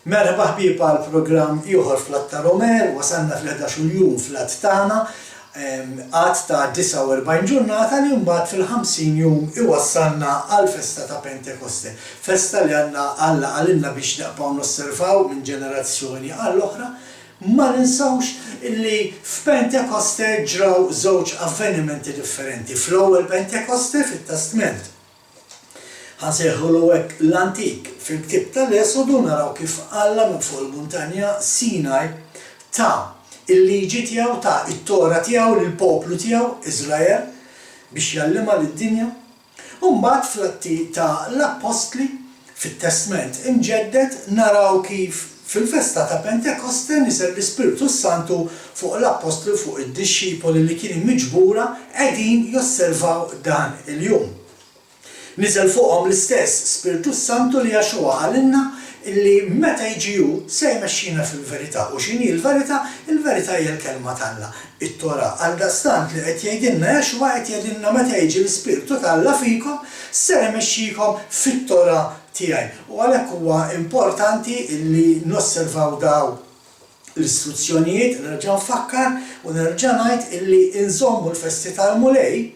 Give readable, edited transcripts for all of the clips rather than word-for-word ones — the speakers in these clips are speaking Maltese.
Merħba ħbieb għal programm ieħor fl-Att ta' Romer, wasalna fl-11 jum fl-Att tagħna, għadd ta' 49 ġurnata li mbagħad fil-50 jum iwassalna għall-festa ta' Pentekoste. Festa li għandna Alla qalilna biex neqbgħu nosservaw minn ġenerazzjoni għall-oħra. Ma ninsewx li f'Pentekoste ġraw żewġ avvenimenti differenti. Fl-ewwel Pentekoste fit-Testment Ħa nsejħulu hekk l-Antik. Fil-ktieb tal-Esodu naraw kif Alla minn fuq il-muntanja Sinaj ta l-liġi tiegħu, ta t-Tora tiegħu lill-poplu tiegħu, Iżrael, biex jgħallimha lid-dinja. U mbagħad fl-Atti ta' l-Appostli, fit-Testment Imġedded, naraw kif fil-festa ta' Pentekoste niżel l-Ispirtu s-Santu fuq l-Appostli u fuq id-dixxipoli li kieni miġbura qegħdin josservaw dan il-jum. Niżel fuqhom l-istess Spirtu s-Santu li Yahshua qalilna li meta jiġi hu se jmexxina fil-verità. U x'inhi l-verità? Il-verità hija l-Kelma t'Alla, it-Torah. Għaldaqstant li qed jgħidilna Yahshua qed jgħidilna meta jiġi l-Ispirtu t'Alla fikom ser imexxikom fit-Torah tiegħi. U għalhekk huwa importanti li nosservaw daw l-istruzzjonijiet, nerġa' nfakkar u nerġa' ngħid illi nżommu l-festi tal-Mulej,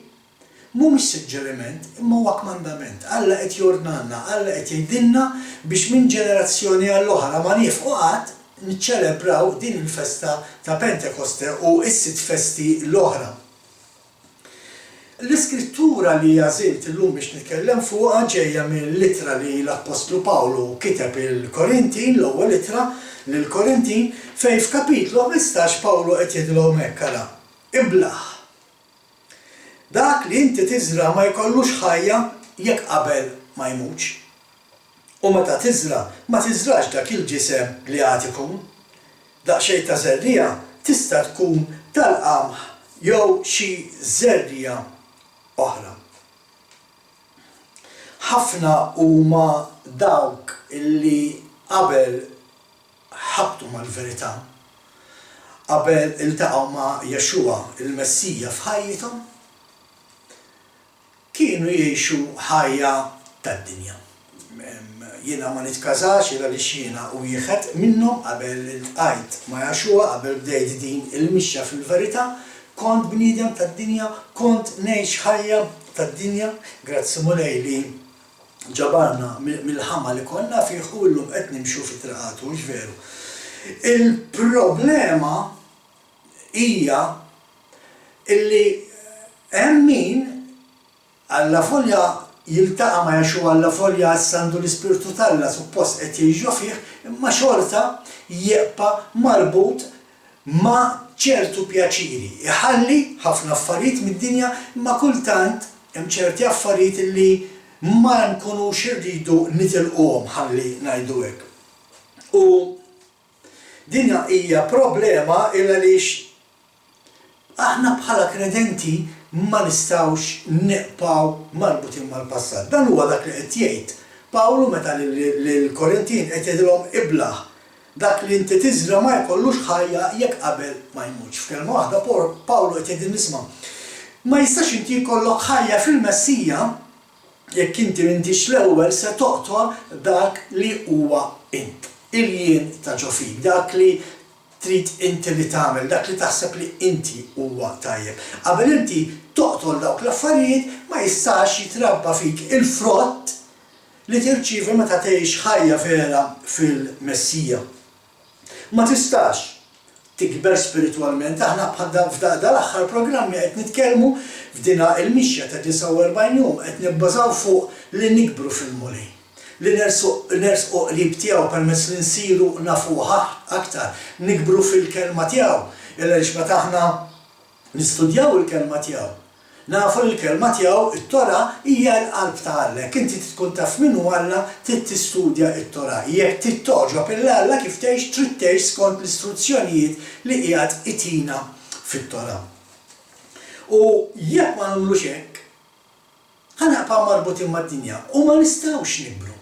Mhumiex suġġeriment, imma huwa kmandament. Alla qed jordnalna, Alla qed jgħidilna biex minn ġenerazzjoni għall-oħra ma niefqu qatt niċċelebraw din il-festa ta' Pentekoste u s-sitt festi l-oħra. L-iskrittura li għażilt illum biex nitkellem fuqha ġejja mill-ittra li l-Appostlu Pawlu kiteb il-Korintin, l-ewwel ittra lill-Korintin, fejn f'kapitlu 15 Pawlu qed jgħidilhom hekk, ara, iblah! Dak li inti tiżra' ma jkollux ħajja jekk qabel ma jmutx. U meta tiżra' ma tiżrax dak il-ġisem li għad ikun. Daqsxejn ta' żerriegħa tista' tkun tal-qamħ jew xi żerriegħa oħra. Ħafna huma dawk li qabel ħabtu mal-verità qabel iltaqgħu ma' Yeshua, il-Messija f'ħajjithom, kienu jgħixu ħajja tad-dinja. Jiena ma nitkażax il għaliex jiena wieħed minnhom qabel iltqajt ma' Yeshua, qabel bdejt din il-mixja fil-verità, kont bniedem tad-dinja, kont ngħix ħajja tad-dinja, grazzi Mulej li ġabarna mill-ħama li konna fih u llum qed nimxu fi triqatu, hux veru? Il-problema hija illi hemm min allavolja jiltaqa' ma' Yeshua, allavolja issa għandu l-Ispirtu t'Alla suppost qed jgħix ġo fih, imma xorta jibqa' marbut ma' ċertu pjaċiri. Iħalli ħafna affarijiet mid-dinja imma kultant hemm ċerti affarijiet li ma nkunux irridu nitilquhom ħalli ngħidu hekk. U din hija problema il għaliex aħna bħala kredenti ma nistgħux nibqgħu marbutin mal-passat. Dan huwa dak li qed jgħid Pawlu meta lill-Korintin qed jgħidilhom iblah Dak li inti tiżra' ma jkollux ħajja jekk qabel ma jmutx. F'kelma waħda, Pawlu qed jgħidilna isma', ma jistax inti jkollok ħajja fil-Messija jekk inti m'intix l-ewwel se toqtol dak li huwa int, il-jien ta' ġo fik, dak li trid inti li tagħmel, dak li taħseb li inti huwa tajjeb. Qabel inti toqtol dawk l-affarijiet ma jistax jitrabba fik il-frott li tirċievi meta tgħix ħajja vera fil-Messija. Ma tistax tikber spiritwalment. Aħna bħal f'dal-aħħar programmi qed nitkellmu f'dina il-mixja ta' 49 jum qed nibbażaw fuq li nikbru fil-Mulej, li nersqu qrib tiegħu permezz li nsiru nafuh aktar, nikbru fil-Kelma tiegħu, il għaliex meta aħna Nistudjaw il-Kelma tiegħu. Nafu li l-Kelma tiegħu, it-Torah, hija l-qalb ta' Alla. Jekk inti trid tkun taf min hu Alla, trid tistudja t-Torah. Jekk trid togħġob 'il Alla kif tgħix, trid tgħix skont l-istruzzjonijiet li qiegħed itina fit-Torah. U jekk ma nagħmlux hekk, Ħa nibqgħu marbutin mad-dinja u ma nistgħux nikbru.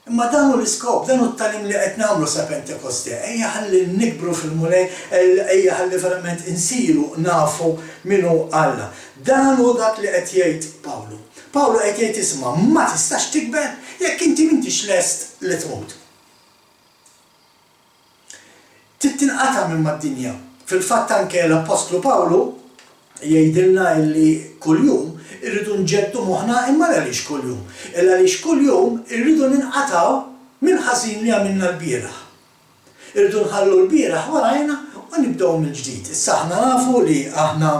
Imma dan hu l-iskop, dan hu t-tagħlim li qed nagħmlu sa Pentekoste. Ejja ħalli nikbru fil-Mulej, ejja ħalli verament insiru nafu min hu Alla. Dan hu dak li qed jgħid Pawlu. Pawlu qed jgħid isma' ma tistax tikber jekk inti m'intix lest li tmut. Trid tinqata' minn mad-dinja. Fil-fatt anke l-Appostlu Pawlu jgħidilna illi kuljum irridu nġeddu moħħna imma l-għaliex kuljum? Il-għaliex kuljum irridu ninqatgħu mill-ħażin li għamilna lbieraħ. Irridu nħallu l-bieraħ warajna u nibdew mill-ġdid. Issa aħna nafu li aħna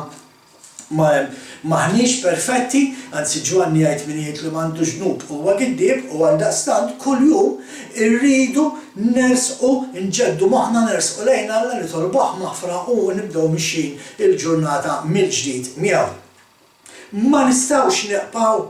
ma m'aħniex perfetti, anzi Ġwanni jgħid min jgħid li m'għandux dnub huwa giddieb u għaldaqstant kuljum irridu nersqu, nġeddu moħħna nersqu lejn Alla nitolbuh maħfra u nibdew mixjin il-ġurnata mill-ġdid miegħu. Ma nistgħux neqbgħu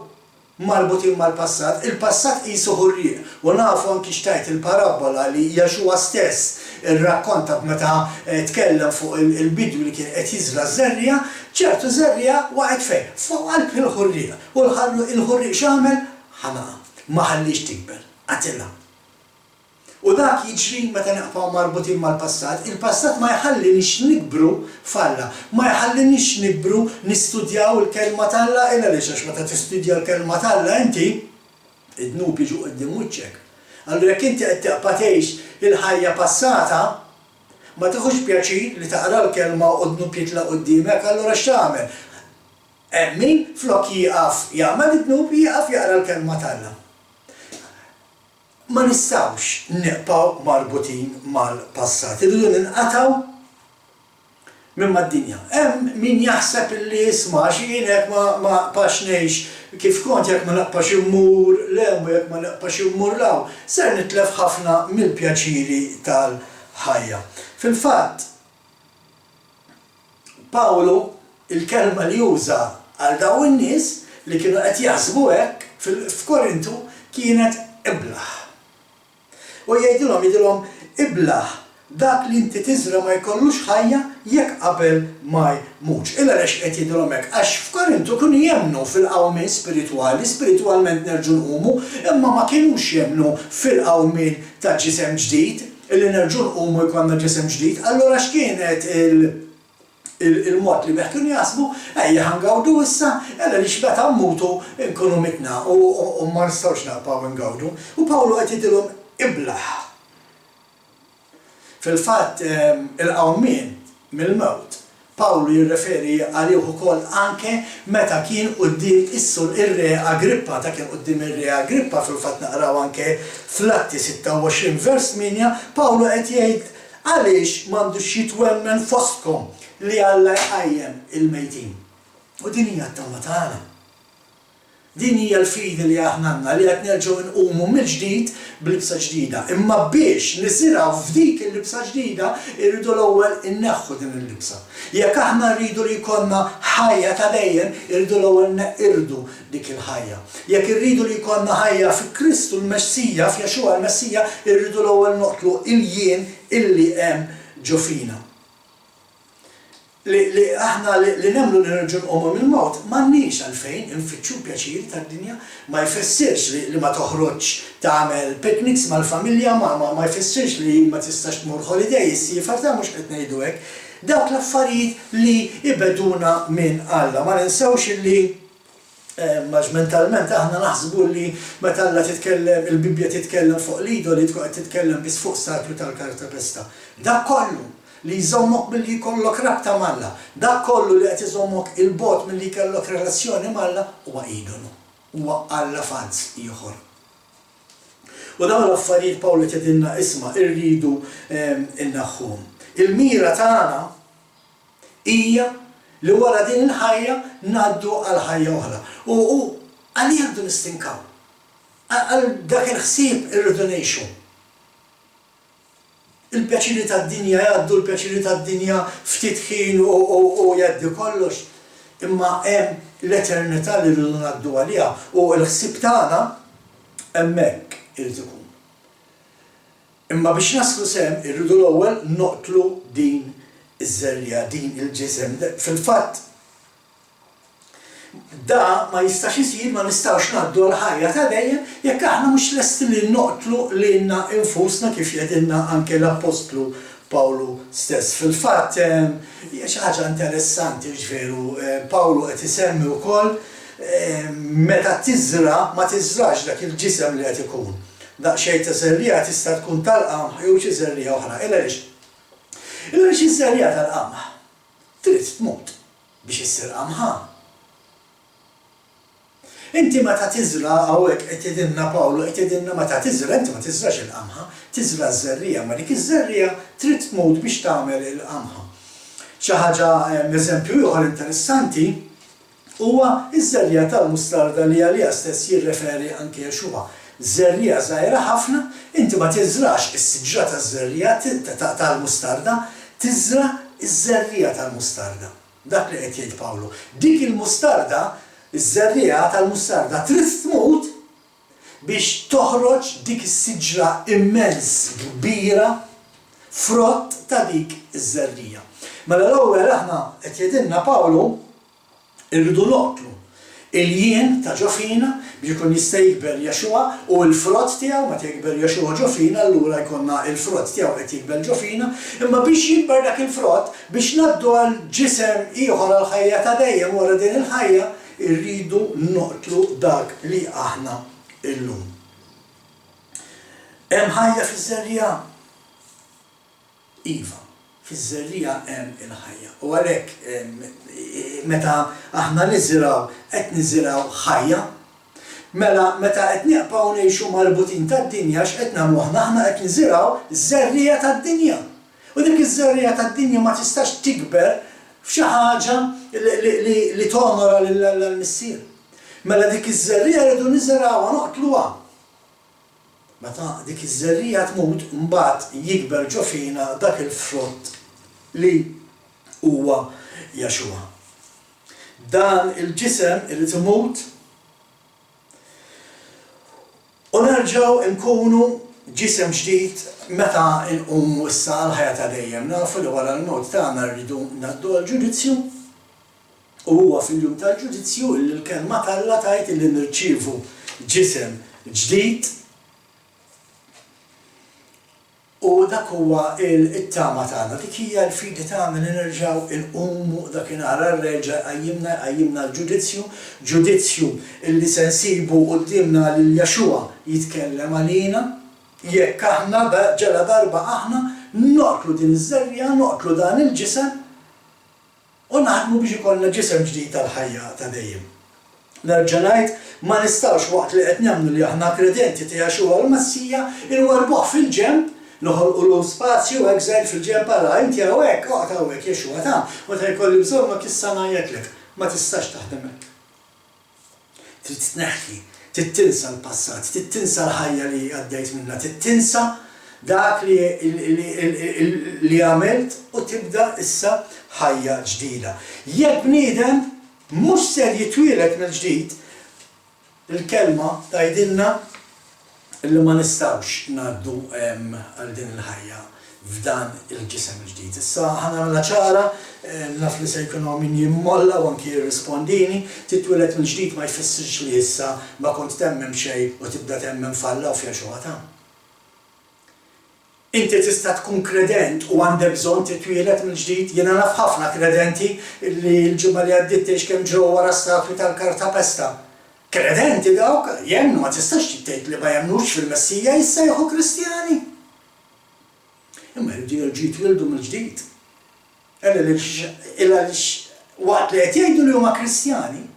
marbutin mal-passat, il-passat qisu ħurrieq u nafu anki x'tgħid il-parabbola li Yeshua stess irrakkonta meta tkellem fuq il-bidwi li kien qed jiżra' ż-żerriegħa, ċertu żerriegħa waqgħet fejn? Fuq qalb il-ħurrieq. U l-ħurrieq x'għamel? Ħanaqha. Ma ħalliex tikber. Qatilha. U dak jiġri meta nibqgħu marbutin mal-passat. Il-passat ma jħalliniex nikbru f'Alla. Ma jħalliniex nikbru nistudjaw il-Kelma t'Alla. Il għaliex? Għax meta tistudja l-Kelma t'Alla inti, id-dnub jiġu quddiem wiċċek. Allura jekk inti qed tibqa' tgħix il-ħajja passata, ma tiħux pjaċir li taqra l-Kelma u d-dnub jitla' quddiemek, allura x'tagħmel? Hemm min, flok jieqaf jagħmel id-dnub, jieqaf jaqra l-Kelma t'Alla. Ma nistgħux nibqgħu marbutin mal-passat. Irridu ninqatgħu minn mad-dinja. Hemm min jaħseb illi isma' għax jien jekk ma ma nqpax ngħix kif kont, jekk ma nqpax immur 'l hemm u jekk ma nqpax immur 'l hawn, ser nitlef ħafna mill-pjaċiri tal-ħajja. Fil-fatt, Pawlu, il-kelma li uża għal dawn in-nies li kienu qed jaħsbu hekk f'Korintu kienet iblah. U jgħidilhom, jgħidilhom, iblah, dak li inti tiżra' ma jkollux ħajja jekk qabel ma jmutx. Il għaliex qed jgħidilhom hekk? Għax f'Korintu kienu jemmnu fil-qawmien spiritwali, spiritwalment nerġgħu nqumu, imma ma kinux jemmnu fil-qawmien ta' ġisem ġdid. Illi nerġgħu nqumu jkollna ġisem ġdid, allura x'kienet il-mod li bih kienu jaħsbu, ejja ħa ngawdu issa, għaliex meta mmutu nkunu mitna u ma nistgħux naqbgħu ngawdu. U Pawlu qed jgħidilhom iblah. Fil-fatt il-qawmien mill-mewt Pawlu jirreferi għalih ukoll anke meta kien quddiem is-sul ir-Re Agrippa, ta' kien quddiem ir-Re Agrippa, fil-fatt naqraw anke fl-Atti 26 vers 8, Pawlu qed jgħid għaliex m'għandux jitwemmen fostkom li Alla jqajjem il-mejtin. U din hija t-tama tagħna. Din hija l-fidi li aħna għandna, li qed nerġgħu nqumu mill-ġdid b'libsa ġdida. Imma biex niżirgħu f'dik il-libsa ġdida, irridu l-ewwel inneħħu din il-libsa. Jekk aħna rridu li jkollna ħajja ta' dejjem, irridu l-ewwel neqirdu dik il-ħajja. Jekk irridu li jkollna ħajja fi Kristu l-Messija, f'Yeshua l-Messija, irridu l-ewwel noqtlu il-jien illi hemm ġo fina. Li, li aħna li, li nemmnu li nerġgħu nqumu mill-mewt, m'għandniex għalfejn infittxu l-pjaċiri tad-dinja. Ma jfissirx li, li ma toħroġx tagħmel picnics mal-familja, ma, ma, ma jfissirx li ma tistax tmur holiday, issiefer, ta' mhux qed ngħidu hekk. Dawk l-affarijiet li jbegħduna minn Alla. Ma ninsewx illi Għax mentalment aħna naħsbu li meta Alla titkellem, il-Bibbja titkellem fuq l-idoli tkun qed titkellem biss fuq statwi tal-kartapesta. Dak kollu li jżommok milli jkollok rabta m'Alla, dak kollu li qed iżommok 'il bogħod milli jkellok relazzjoni m'Alla huwa idolu, huwa alla falz ieħor. U dawn l-affarijiet Pawlu qed jgħidilna isma' irridu nneħħuhom. Il-mira tagħna hija li wara din il-ħajja ngħaddu għal ħajja oħra. U u għaliha rridu nistinkaw. Għal dak il-ħsieb irridu ngħixu. Il-pjaċiri tad-dinja jgħaddu, l-pjaċiri tad-dinja ftit ħin u u u jgħaddi kollox. Imma hemm l-eternità li rridu ngħaddu għaliha u l-ħsieb tagħna hemmhekk irid ikun. Imma biex naslu s'hemm irridu l-ewwel noqtlu din iż-żerriegħa, din il-ġisem. Fil-fatt, da ma jistax isir, ma nistgħux ngħaddu għall-ħajja ta' dejjem jekk aħna mhux lesti li noqtlu lilna nfusna kif jgħidilna anke l-Appostlu Pawlu stess. Fil-fatt, hija xi ħaġa interessanti, hux veru, Pawlu qed isemmi wkoll meta tiżra' ma tiżrax dak il-ġisem li qed ikun. Daqsxejn ta' żerriegħa tista' tkun tal-qamħ jew xi żerriegħa oħra. Il għaliex? Għaliex iż-żerriegħa tal-qamħ trid tmut biex issir qamħa. Inti meta tiżra' hawnhekk qed jgħidilna Pawlu qed jgħidilna meta tiżra' inti ma tiżrax il-qamħa, tiżra' ż-żerriegħa imma dik iż-żerriegħa trid tmut biex tagħmel il-qamħa. Xi ħaġa eżempju ieħor interessanti huwa ż-żerriegħa tal-mustarda li għaliha stess jirreferi anke Yeshua. Żerriegħa żgħira ħafna, inti ma tiżrax is-siġra taż-żerriegħa tal-mustarda, tiżra' ż-żerriegħa tal-mustarda. Dak li qed jgħid Pawlu. Dik il-mustarda, iż-żerriegħa tal-mustarda trid tmut biex toħroġ dik is-siġra immens kbira, frott ta' dik iż-żerriegħa. Mela l-ewwel aħna qed jgħidilna Pawlu, Irridu noqtlu il-jien ta' ġo fina biex ikun jista' jikber Yeshua u l-frott tiegħu, meta jikber Yeshua ġo fina allura jkollna l-frott tiegħu qed jikber ġo fina, imma biex jikber dak il-frott, biex ngħaddu għal ġisem ieħor għal ħajja ta' dejjem wara din il-ħajja, irridu noqtlu dak li aħna illum. Hemm ħajja fiż-żerriegħa? Iva, fiż-żerriegħa hemm il-ħajja. U għalhekk meta aħna niżirgħu qed niżirgħu ħajja. Mela meta qed nieqbgħu ngħixu marbutin tad-dinja x'qed nagħmlu aħna? Aħna qed niżirgħu żerriegħa tad-dinja. U dik iż-żerriegħa tad-dinja ma tistax tikber f'xi ħaġa li tonora lil Alla l-Missier. Mela dik iż-żerriegħa rridu niżirgħuha, noqtluha. Meta dik iż-żerriegħa tmut, mbagħad jikber ġo fina dak il-frott li huwa Yeshua. Dan il-ġisem irid imut u nerġgħu nkunu ġisem ġdid meta nqumu issa għall-ħajja ta' dejjem. Nafu li wara l-mewt tagħna rridu ngħaddu għall-ġudizzju. U huwa fil-jum tal-ġudizzju illi l-Kelma t'Alla tgħid illi nirċievu ġisem ġdid, u dak huwa t-tama tagħna, dik hija l-fidi tagħna li nerġgħu nqumu dakinhar. Alla jerġa' jqajjimna, jqajjimna għall-ġudizzju, ġudizzju illi se nsibu quddiemna lil Yeshua jitkellem għalina, jekk aħna, ġaladarba aħna noqtlu din iż-żerriegħa, noqtlu dan il-ġisem, U naħdmu biex ikollna ġisem ġdid għall-ħajja ta' dejjem. Nerġa' ngħid, ma nistgħux waqt li qed nemmnu li aħna kredenti ta' Yeshua l-Messija, inwarrbuh fil-ġenb, noħolqulu spazju hekk żgħir fil-ġenb, ara, inti hawnhekk, oqgħod hawnhekk Yeshua ta, meta jkolli bżonnok issa ngħajjatlek. Ma tistax taħdem hekk. Trid tneħħi, trid tinsa l-passat, trid tinsa l-ħajja li għaddejt minnha, trid tinsa dak li li għamilt u tibda issa ħajja ġdida. Jekk bniedem mhux ser jitwieled mill-ġdid, il-Kelma tgħidilna li ma nistgħux ngħaddu għal din il-ħajja f'dan il-ġisem il-ġdid. Issa ħa nagħmilha ċara, naf li se jkun hawn min jimmolla u anki jirrispondini, titwieled mill-ġdid ma jfissirx li issa ma kont temmen b'xejn u tibda temmen f'Alla u f'Yeshua ta'. Inti tista' tkun kredent u għandek bżonn titwieled mill-ġdid. Jiena naf ħafna kredenti li l-ġimgħa li għaddiet tgħix kemm ġrew wara statwi tal-kartapesta. Kredenti dawk, jemmnu, ma tistax tgħid li ma jemmnux fil-Messija, jissejħu Kristjani. Imma jridu jerġgħu jitwieldu mill-ġdid. Għaliex waqt li qed jgħidu li huma Kristjani,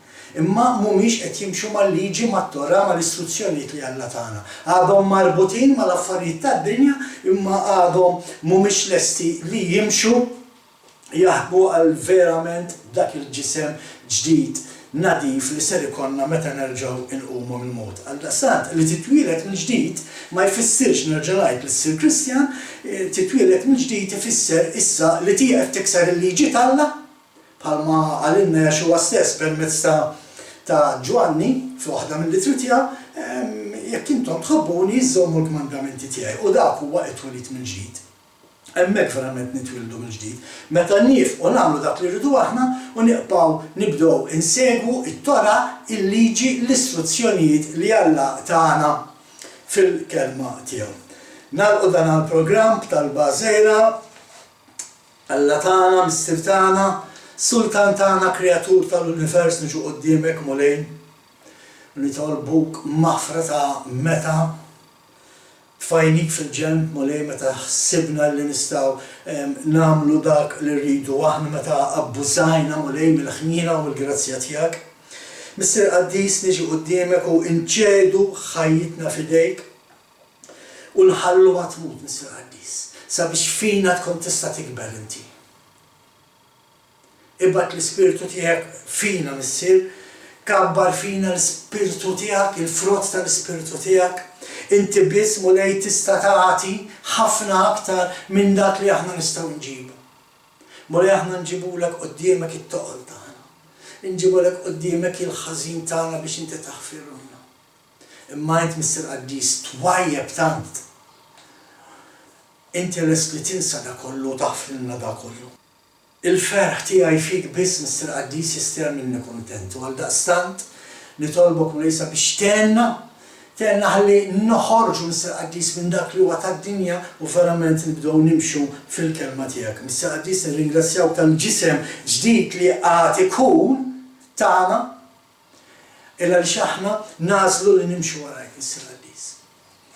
imma mhumiex qed jimxu mal-liġi, mat-Torah, mal-istruzzjonijiet li Alla tana. Għadhom marbutin mal-affarijiet tad-dinja, imma għadhom mhumiex lesti li jimxu jaħdmu għal verament dak il-ġisem ġdid nadif li ser ikollna meta nerġgħu nqumu mill-mewt. Għaldaqstant, li titwieled mill-ġdid ma jfissirx, nerġa' ngħid, li ssir Kristjan, titwieled mill-ġdid ifisser issa li tieqaf tikser il-liġi t'Alla, bħalma qalilna Yeshua stess permezz ta' ta' Ġwanni f'waħda mill-ittri tiegħu, Jekk intom tħobbuni, żommu l-kmandamenti tiegħi. U dak huwa t-twelid mill-ġdid. Hemmhekk verament nitwieldu mill-ġdid, meta niefqu nagħmlu dak li rridu aħna u niqbgħu nibdew insegwu t-Torah, il-liġi, l-istruzzjonijiet li Alla tana fil-Kelma tiegħu. Nagħlqu dan għall-programm b'talba żgħira. Alla tagħna, Missier tagħna, Sultan tagħna, Kreatur tal-univers niġu quddiemek Mulej u nitolbuk maħfra ta' meta. Tfajnik fil-ġenb, Mulej, meta ħsibna li nistgħu nagħmlu dak li rridu aħna, meta abbużajna, Mulej, mill-ħniena u mill-grazzja tiegħek. Missier Qaddis, niġu quddiemek u nċedu ħajjitna f'idejk u nħalluha tmut, Missier Qaddis, sabiex fina tkun tista' tikber inti. Ibgħat l-Ispirtu tiegħek fina, Missier. Kabbar fina l-Ispirtu tiegħek, il-frott tal-Ispirtu tiegħek. Inti biss, Mulej, tista' tagħti ħafna aktar minn dak li aħna nistgħu nġibu. Mulej, aħna nġibulek quddiemek it-toqol tagħna. Inġibulek quddiemek il-ħażin tagħna biex inti taħfirulna. Imma int, Missier Qaddis, twajjeb tant. Inti lest li tinsa dak kollu u taħfrilna dak kollu. Il-ferħ tiegħi fik biss, Missier Qaddis, jista' jagħmilni kuntent, u għaldaqstant nitolbok, Mulej, sabiex tgħinna, tgħinna ħalli noħorġu, Missier Qaddis, minn dak li huwa tad-dinja u verament nibdew nimxu fil-Kelma tiegħek. Missier Qaddis, nirringrazzjawk tal-ġisem ġdid li għad ikun tagħna. Il għaliex aħna nagħżlu li nimxu warajk, Missier Qaddis.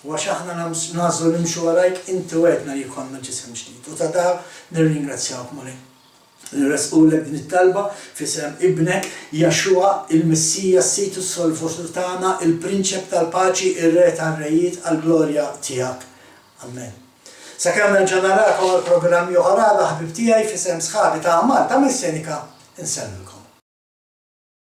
U għax aħna nagħżlu nimxu warajk, inti wegħedtna li jkollna ġisem ġdid. U ta' dan nirringrazzjawk, Mulej. Nressqulek din it-talba f'isem Ibnek, Yahshua, il-Messija, s-Sid u s-Solvutur tagħna, il-Prinċep tal-Paċi, ir-Re tar-Rejiet, għall-glorja tiegħek. Amen. Sakemm nerġa' narakom għal programm ieħor għada, ħbieb tiegħi, f'isem sħabi ta' Malta Messjanika, insellmilkom.